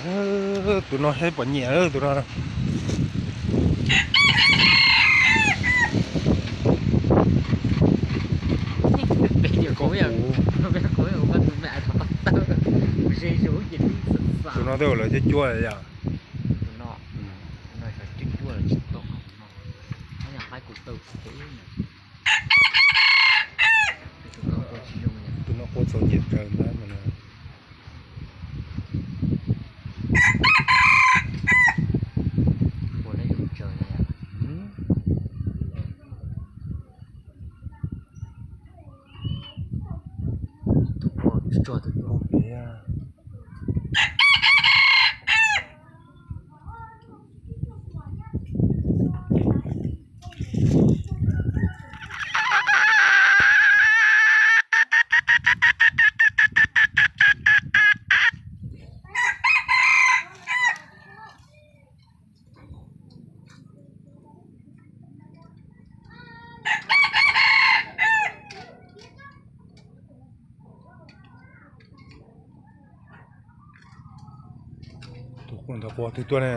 Tus no saib pom nyiam tus no. Tus no twb ua lawv cuab cuab yom. Tus no qua txaus nyiam tsaws ntag no. Tus ntawd qua twg tuaj ne?